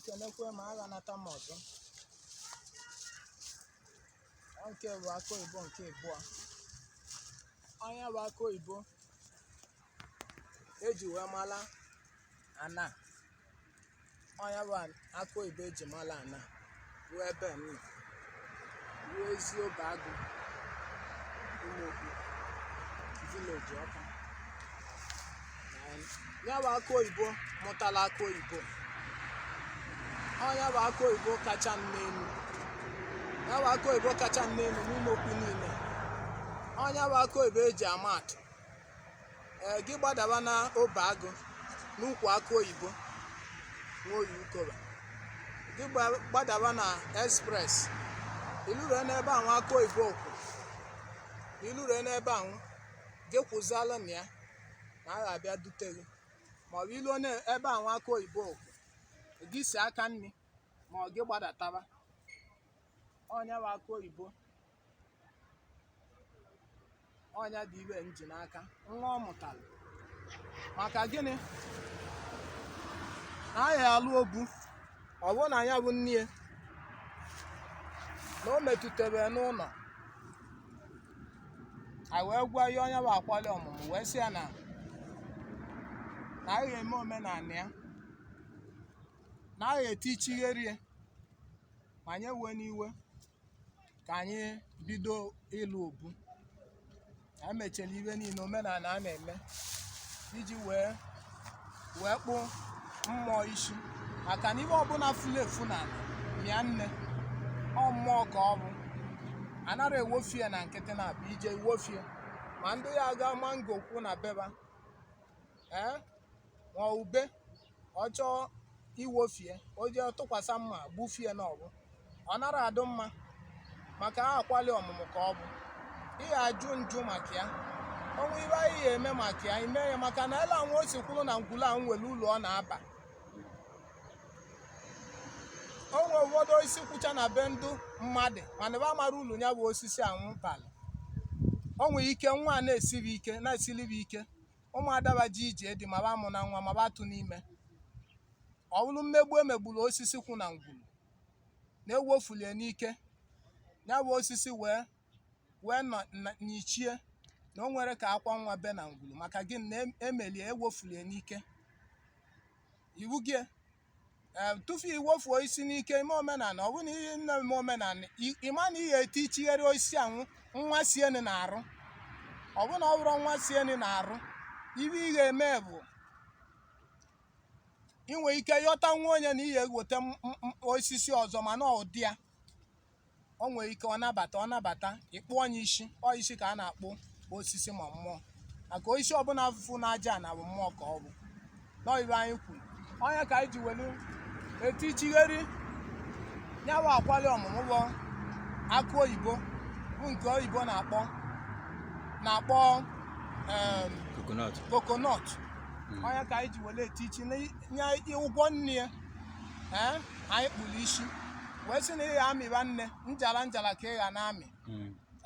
Ekenekwe m aghanata m ọzọ. Ọ nke bụ akụ oyibo nke ịbụọ. Onye bụ akụ oyibo eji wee mala ana. Onye bụ akụ oyibo eji mala ana ruo ebe m nọ, ruo Eziobe Agụ, Ụmụokwu village, Ọka. Ya bụ akụ oyibo mụtala akụ oyibo. Onye bụ akụ oyibo kacha n'elu. Ya bụ akụ oyibo kacha n'elu n'Ụmụokwu niile. Onye bụ akụ oyibo eji ama atụ. Ee, gị gbadaba na Obe Agụ n'ukwu akụ oyibo Nwoye Ukoba, gị gbadaba na express, ilure n'ebe ahụ akụ oyibo kwụ, ilure n'ebe ahụ, gị kwụzalụ na ya na a ga-abịa dute gị, maọbụ iluo n'ebe ahụ akụ oyibo kwụ, gị si aka nri ma ọ gị gbadataba. Ọnya bụ akụ oyibo. Ọnya dị ibe m ji n'aka nwa ọ mụtara. Maka gịnị na a ya alụ obu? Ọ bụrụ na ya bụ nne ya na o metụtere n'ụlọ anyị, wee gwa ihe onye bụ akwali ọmụmụ, wee sị ya na na anyị ga-eme omenala ya, na anyị eti chigherie ma nye wee n'iwe ka anyị bido ịlụ obu. Anyị mechara iwe niile omenala a na-eme iji wee kpụ mmụọ isi, maka na iwe ọbụla furu efu na mịa nne, ọ mmụọ ka ọ bụ. Anara ewofie na nkịtị na-abịa ije iwofie ma ndị ya aga mango kwụ na beba, ee, ma ube ọ chọọ iwofie, o jee tụkwasị mma gbufie n'ọbụ. Ọ nara adụ mma maka ha akwali ọmụmụ ka ọ bụ ị ga-ajụ njụ maka ya. Ọnwa ibe anyị ya eme maka ya, ime ya, maka na ele anwụ o si kwuru na ngwulu a nwere ụlọ ọ na-aba. O nwere ụfọdụ osisi kwụcha na be ndụ mmadụ, mana ebe amara ụlọ ya bụ osisi anwụ balị. O nwere ike nwa a na-esiri ike, na-esiribe ike. Ụmụadaba ji ije dị ma ba amụ na nwa ma ba atụ n'ime. Ọ bụrụ mmegbu emegburu osisi kwụ na ngwulu na-ewofulie n'ike, ya bụ osisi wee nọ n'ichie na o nwere ka akwa nwa be na ngwulu. Maka gịnị? Na emelie ewofulie n'ike iwu gị. Ee, tufu iwofuo isi n'ike ime omenala, ọ bụrụ na ihe na-eme omenala, ịma na ị ga-eti ichigharị osisi anwụ nwa sieni na-arụ. Ọ bụrụ na ọ bụrụ nwa sieni na-arụ, ibe ị ga-eme bụ ị nwere ike yọta nwa onye na ị ga-eweta osisi ọzọ, mana ụdị ya o nwere ike ọ nabata, ọ nabata. Ịkpụ onye isi, ọ isi ka a na-akpụ osisi ma mmụọ, maka osisi ọbụla fụ n'aja na bụ mmụọ ka ọ bụ. N'ibe anyị kwuru, onye ka anyị ji welu etichigheri ya bụ akwali ọmụmụ bụ akụ oyibo, bụ nke oyibo na-akpọ coconut. Coconut. Onye ka anyị ji were etichi nye ụgwọ nne ya. Ee, anyị kpụrụ isi wee sị na ị ga-amịba nne njala njala ka ị ga na-amị.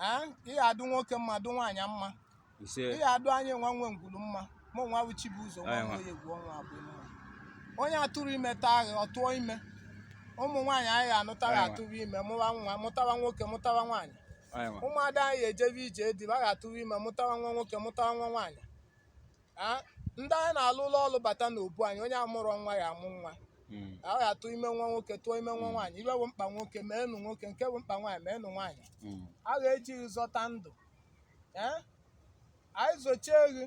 Ee, ị ga-adụ nwoke mma, dụ nwaanyị mma. Ise. Ị ga-adụ anyị nwa nwe ngwulu mma. Mụ nwa bụ Chibuzo nwa Anyị nwa. nwe egwu ọnwa abụọ mma. Onye atụrụ ime taa agha, ọ tụọ ime. Ụmụ nwaanyị anyị ga-anụta Anyị nwa. ga-atụrụ ime, mụwa nwa, mụtawa nwoke, mụtawa nwaanyị. Anyị nwa. Ụmụada anyị ejebe ije dị, ba ga-atụrụ ime, mụtawa nwa nwoke, mụtawa nwa nwaanyị. Ndị anyị na-alụ ụlọ ọrụ bata n'obu anyị, onye amụrọ nwa ya amụ nwa. A ga-atụ ime nwa nwoke, tụọ ime nwa nwaanyị. Ibe bụ mkpa nwoke, meenụ nwoke; nke bụ mkpa nwaanyị, meenụ nwaanyị. A ga-eji gị zọta ndụ. Ee, anyị zochie gị,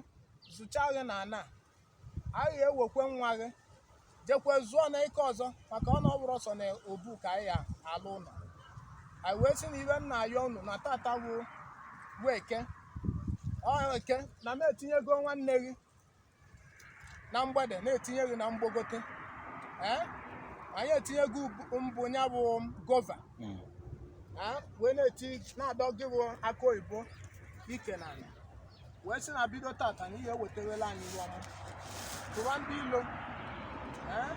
zụcha gị na ana, anyị ga-ewekwe nwa gị jekwe zụọ na ike ọzọ, maka ọ na ọ bụrụ ọsọ na obu ka anyị ya alụ ụlọ. Anyị wee sị na ibe nna ayọ unu na tata bụ eke, ọ eke na m etinyego nwanne gị na mgbede, na-etinye gị na mgbogote. Ee, anyị etinyego mbụ ya bụ guava. Wee na-eti na-adọ gị bụ akụ oyibo ike n'ala, wee sị na bido tata na ihe ewetawela anyị ihu ọma. Tụwa ndị ilo. Ee,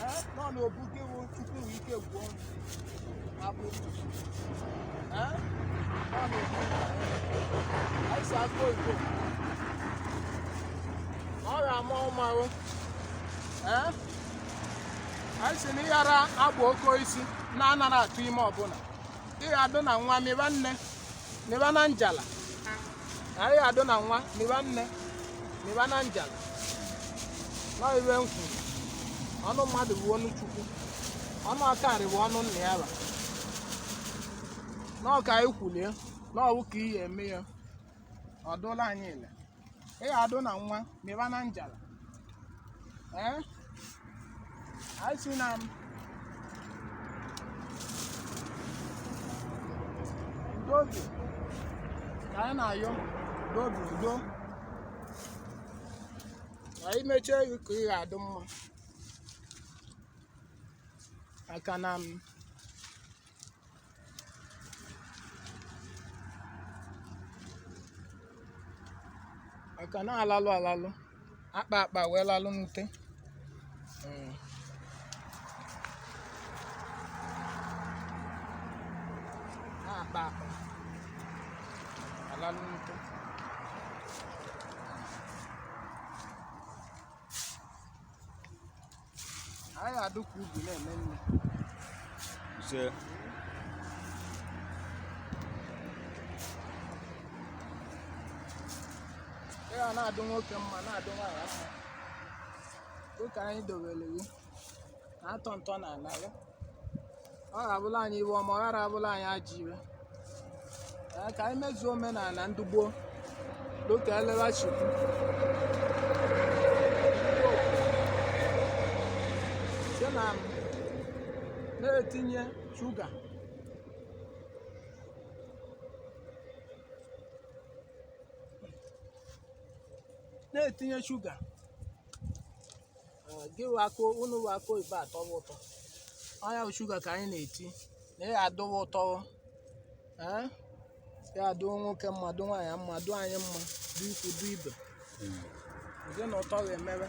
ee, nọ n'obu gị bụ Chukwu nwee ike gwuo abụ. Ee, nọ n'obu anyị si akụ oyibo, ọ ga-ama ụmarụ. Ee. Anyị si na ịghara agba oke isi na-anara atụ ime ọbụla. Ị ga-adụ na nwa mịba nne mịba na njala. Anyị ga-adụ na nwa mịba nne mịba na njala. Nọ iwe m kwuru, ọnụ mmadụ bụ ọnụ Chukwu, ọnụ akarị bụ ọnụ nna ya ba. Nọọ ka anyị kwulie, nọọ ka iyi eme ya, ọ dụla anyị ile. Ị ga-adụ na nwa mịba na njala. Ee, anyị si na udobi ka anyị na-ayọ, udobi udo ka anyị mechie gị ka ị ga-adụ mma, maka na maka na alalụ alalụ akpa akpa wee lalụ n'ute. Akpa akpa alalụ n'ute. Anyị adụ ka ubi na-eme nne. Ise. Ị ga na-adụ nwoke mma, na-adụ nwaanyị mma, dịka anyị dobere gị na-atọ ntọ na ala ya. Ọ ga-abụla anyị iwe ọma, ọ ghara abụla anyị ajọ iwe. Ee, ka anyị mezuo omenala ndị gboo dịka eleghachikwu site na na-etinye shuga na-etinye shuga. Gị wako unu wako ibe atọwa ụtọ, ọnya bụ shuga ka anyị na-eti na ya adụwa ụtọ. Ee, ya adụ nwoke mma, dụ nwaanyị mma, dụ anyị mma, dụ ikwu, dụ ibe, ụdị na ụtọ ga-emewe.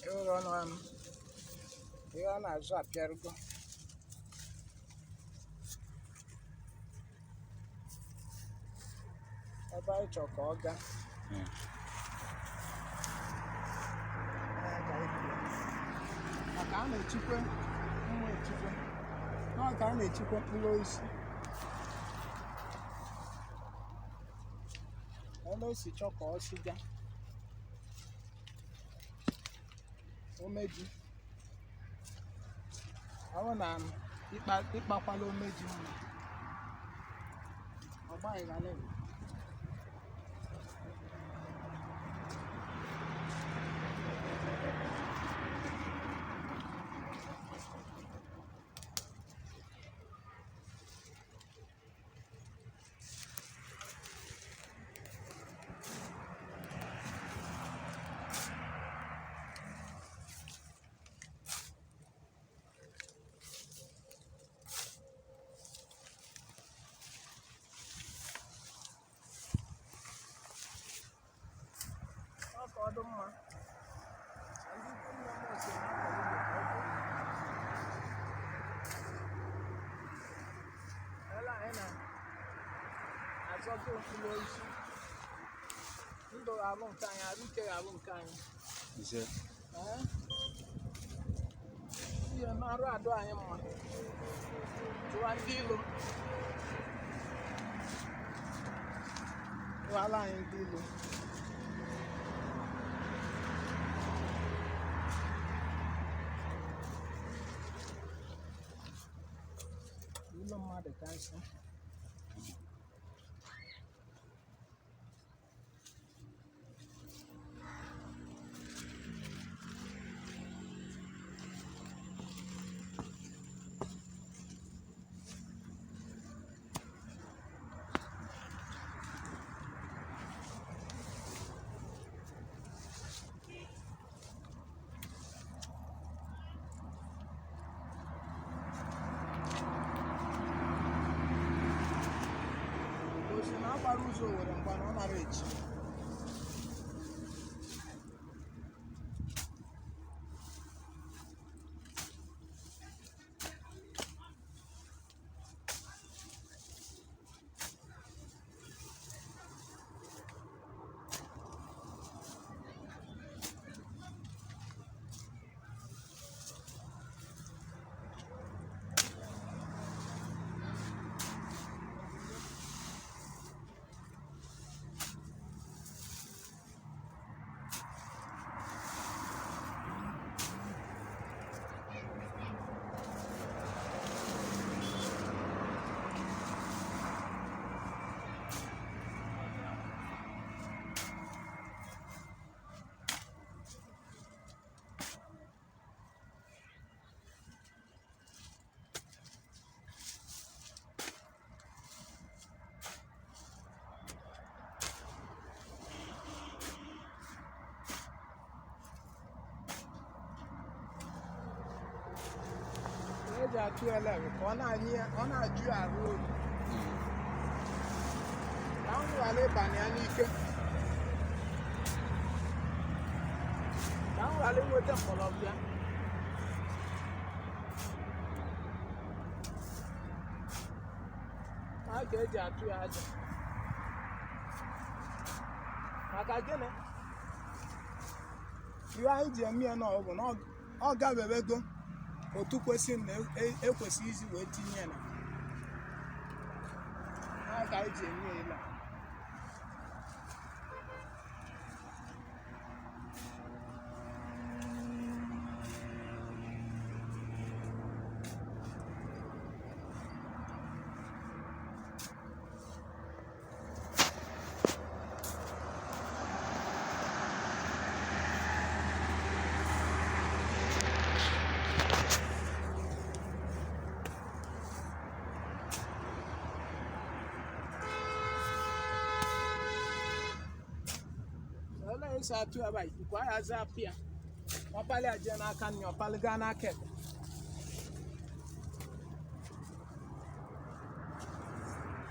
Ịhụrụ ọnụ anụ ihe ọ na-azụ apịarụgo. Ebe anyị chọrọ ka ọ gaa. Ee, ka anyị kwuru. Maka a na-echikwe nwa echikwe, nọ ka a na-echikwe mkpụrụ osisi ebe o si chọọ ka ọ si gaa. Omeji, ọ bụ na ịkpakwala omeji mma, ọ gbaghịghara ebe. Ọ ka ọ dị mma. Na ndị ikwu nne m ochie na-akọ ugbo ka ọ bụ. Ele anyị na-azọgo mkpụrụ osisi. Ndụ ga-abụ nke anyị, arụ ike ga-abụ nke anyị. Ise. Ee. Ihe arụ adụ anyị mma. Chụwa ndị ilo. Chụwala anyị ndị ilo. Ilo mmadụ ka nsị. gbara ụzọ Owere mgba na ọ nara echi. Eji atụ ele bụ ka ọ na-anyị ọ na-ajụ ya arụ oyi, ka anwụ ghara ịbanye ya n'ike, ka anwụ ghara inweta mgbọrọgwụ ya. A ka eji atụ ya aja maka gịnị? Ihe anyị ji eme ya na ọ bụ na ọ gabewego otu kwesịrị na ekwesị isi wee tinye ya na ha ka anyị ji eme ya ile a. Olee esi atụ ya ba ikuku aghazi apụ ya, ọpali a jee n'aka nri, ọpali gaa n'aka ekpe.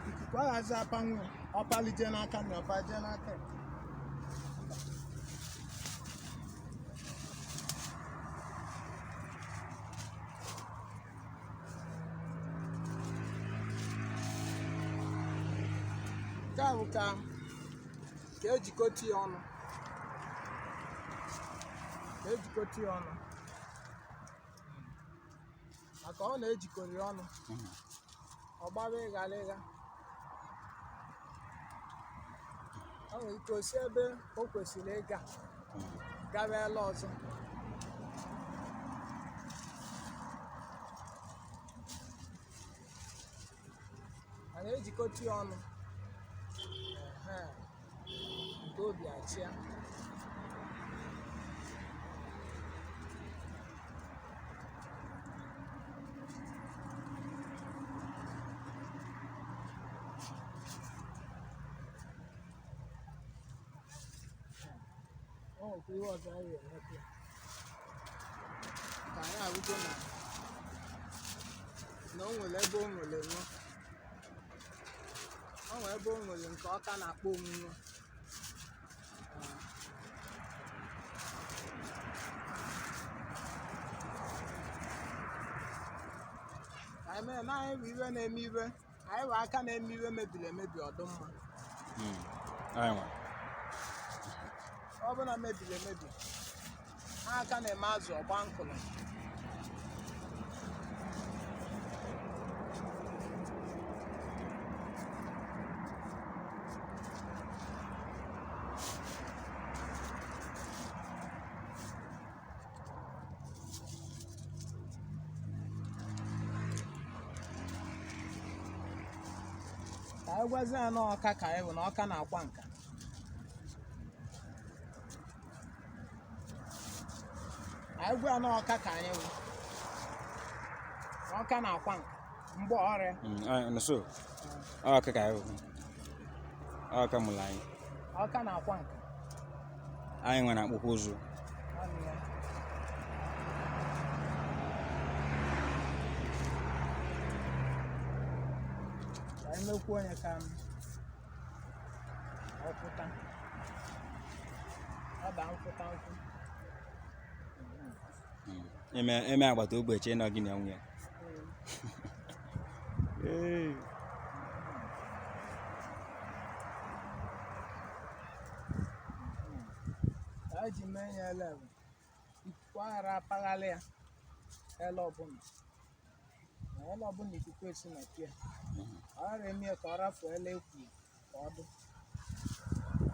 Ikuku aghazi apanwu ya, ọpali jee n'aka nri, ọpali jee n'aka ekpe. Nke a bụ ka ejikọta ya ọnụ, ka ejikọta ya ọnụ, maka ọ na-ejikọrọ ya ọnụ, ọ gbaba ịghara ịgha. O nwere ike o si ebe o kwesịrị ịga gawa ele ọzọ. Mana ejikọta ya ọnụ, ehe, nke obi achịa. O nwekwa ihe ọzọ anyị ga-emekwa ya. Ka anyị ahụgo na na o nwere ebe o nwere nwa, o nwere ebe o nwere nke ọka na-akpọ onwunwe. Ka anyị mee na anyị bụ iwe na-eme iwe, anyị bụ aka na-eme iwe mebiri emebi ọdụmma. Anyị nwa. Ọ bụla mebiri emebi, ha aka na-eme azụ ọgba nkụlụ. Ka anyị gwazie ya na ọka ka anyị bụ na ọka na-akwa nka. Anyị gwa ya na ọka ka anyị bụ na ọka na-akwa nka mgbe ọrịa. Anyị nọ so. Ọ aka ka anyị bụ. Ọ aka mụrụ anyị. Ọka na-akwa nka. Anyị nwe na-akpụkwa ụzụ. Ọnụ ya. Ka anyị mekwuo onye ka m Ịkụta nkwụ. Eme eme agbata obi eche na gị na nwunye. Ee. Ka anyị ji mee ya ele bụ ikuku aghara apaghalị ya ele ọbụla. Na ele ọbụla ikuku esi na pịa. Ọ ghara eme ya ka ọ rafuo ele ekwu ka ọ dị.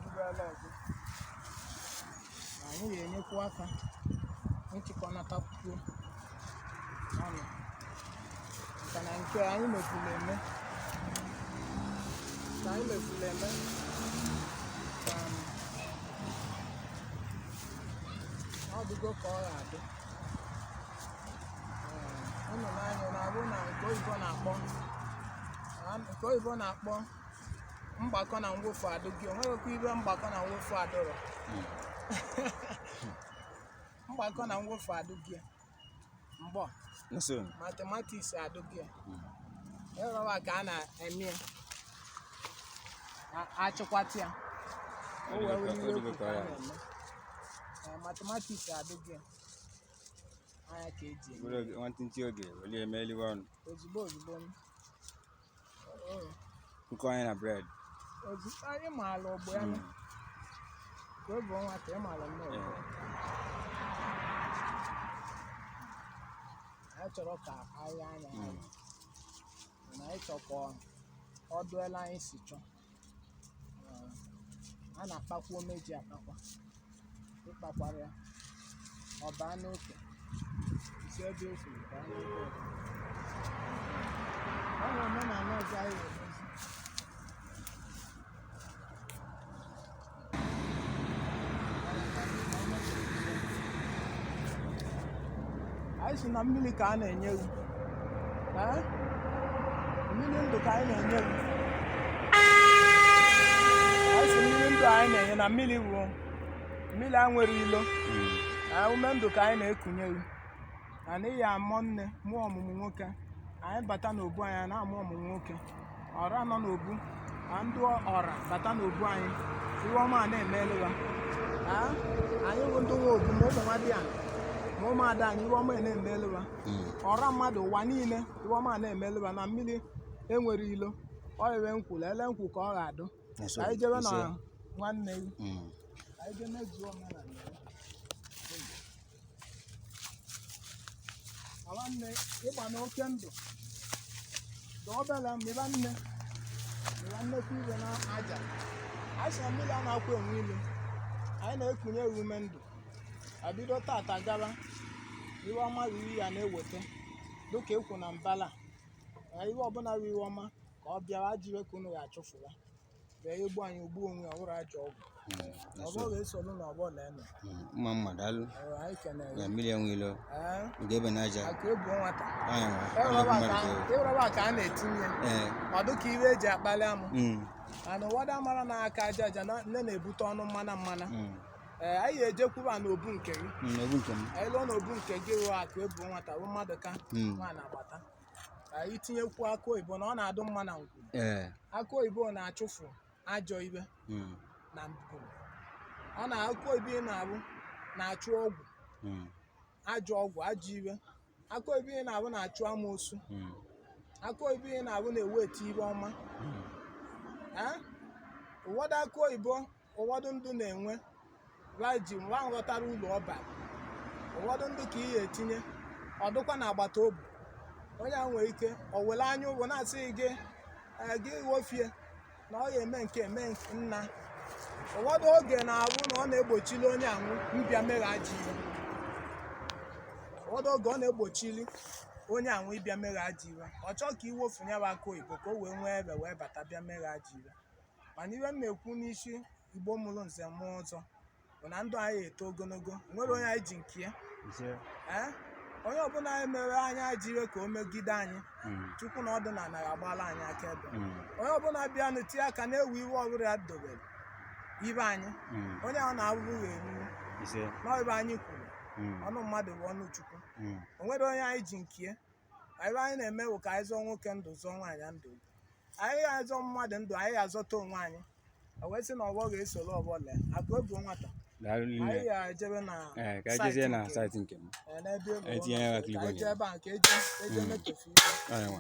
Duru ele ọzọ. Na anyị ga-enyekwu aka nchịkọnatakwuo ọnụ. Maka na nke anyị mefuru eme. Nke anyị mefuru eme. Ọ dịgo ka ọ ga-adị. Ee, unu n'anya na-abụ na nke oyibo na-akpọ nke oyibo na-akpọ mgbakọ na mwefu adịghị. O nweghịkwa ibe mgbakọ na mwefu adịrọ. Mgbakọ na mwefu adịghị mgbọ Nso. matematiks adịghị. Ịrọwa ka a na-eme ya. Achịkwata ya o wee wee iwe ekwu ka a na-eme. Ee, matematiks adịghị anya ka eji eme. Were nwantịntị oge were eme eliwe ọnụ. Ozugbo ozugbo m. Oo, Nkọ anyị na bred. ozugbo anyị maala ọgbọ ya nụ. Ka oge ọnwa ka ị maala nnọọ ọgbọ ya. Anyị chọrọ ka anyị anya anyị. Mana anyị chọkwa ọ dụela anyị si chọọ. Ee, a na-akpakwa omeji akpakwa. Ịkpakwara ya ọ baa n'oke isi ebe o siri baa n'oke ọzọ. Ọ nwere omenala ọzọ anyị ga-emezi. Anyị si na mmiri ka a na-enye ewu. Ee? Mmiri ndụ ka anyị na-enye ewu. Anyị si mmiri ndụ anyị na-enye na mmiri bụ mmiri a nwere ilo. Na ume ndụ ka anyị na-ekunye ewu. Na n'ihi amụọ nne mụọ ọmụmụ nwoke. Anyị bata n'obu anyị a na-amụ ọmụmụ nwoke. Ọra nọ n'obu na ndị ọra bata n'obu anyị. Iwe ọma a na-emeluwa. Ee? Anyị bụ ndị nwe obu ma ụmụ nwa dị anyị ma ụmụada anyị iwe ọma na-emeluwa. Ọra mmadụ ụwa niile iwe ọma na-emeluwa na mmiri enwere ilo. Ọ ewe nkwụ ele nkwụ ka ọ ga-adụ. Nso. Ka anyị jebe na Ise. nwanne gị. Ka anyị jee mezuo omenala ya. Na nwanne ịgba n'oke ndụ dị obere mịba nne mịba nnekwu iwe na aja. Anyị sị na mmiri a na-akwa enwe ilu. Anyị na-ekunye ewu ume ndụ. Abido tata gaba iwe ọma riri ya na-eweta dịka ekwu na mbala. Na iwe ọbụla bụ iwe ọma ka ọ bịara ajọ iwe ka unu ga-achụfụ ya. Bịa egbu anyị ogbu onwe ya ọ bụrụ ajọ ọgwụ. Ọgbọ Nso. ga-esolu na ọgbọ lee nọ. Mma mma daalụ. Ee, anyị kenere. Na mmiri enwe ilo. Ee, Nke ebe na aja. akụ ebuo nwata. Anya nwa. Ọ mmadụ ka ewu. Ịrọba ka a na-etinye. Ee. Ọ dịka iwe eji akpali amụ. Mana ụfọdụ amara na-aka aja aja na nne na-ebute ọnụ mmana mmana. Ee, anyị ga-ejekwuba n'obu nke gị. N'obu nke m. Anyị lụọ n'obu nke gị wụ akụ ebuo nwata bụ mmadụ ka nwa na-agbata. Anyị tinyekwu akụ oyibo na ọ na-adụ mma na ngwuru. Ee. Akụ oyibo na-achụfu ajọ iwe na ngwuru. Ọ na akụ oyibo ị na-abụ na-achụ ọgwụ ajọ ọgwụ ajọ iwe. Akụ oyibo ị na-abụ na-achụ amoosu. Akụ oyibo ị na-abụ na-eweta iwe ọma. Ee? Ụfọdụ akụ oyibo ụfọdụ ndụ na-enwe ra ji nwa nghọtara ụlọ ọ bara. Ụfọdụ ndụ ka ị ga-etinye ọ dịkwa na agbata obi. Onye ahụ nwere ike o were anya ụgwọ na-asị gị "Ee, gị wofie na ọ ga-eme nke eme nna. Ụfọdụ oge na-abụ na ọ na-egbochili onye anwụ mbịa mere ajọ iwe. Ụfọdụ oge ọ na-egbochili onye anwụ ịbịa mere ajọ iwe. Ọ chọọ ka iwofu ya bụ akụ oyibo ka o wee nwee ebe wee bata bịa mere ajọ iwe. Mana iwe m na-ekwu n'isi Igbo mụrụ nze mụọ ọzọ bụ na ndụ anyị eto ogologo. Nwere onye anyị ji nke ya. Ise. Ee? Onye ọbụla anyị mere anyị ajọ iwe ka o megide anyị. Chukwu na ọdịnala ga-agbala anyị akaebe. Onye ọbụla bịanụ tie aka na-ewe iwe ọbụla ya dobere ibe anyị. Onye ahụ na-abụghị eruru Ise. n'ibe anyị kwuru. Ọnụ mmadụ bụ ọnụ Chukwu. O nwere onye anyị ji nke ya. Ebe anyị na-eme bụ ka anyị zọọ nwoke ndụ zọọ nwaanyị ndụ. Anyị ga-azọ mmadụ ndụ anyị ga-azọta onwe anyị. O wee sị na ọgbọ ga-esoro ọgbọ lee. Akụ ebuo nwata. Daalụ Anyị nne. ga-ejebe na Ee, ka anyị jezie na site site nke m. nke, n'ebe ị lụrụ Etinye ya ụlọ. akịrịgbo Ka anyị na jee ya. ebe a ka eje eje metofu ife. Ọ ya nwa.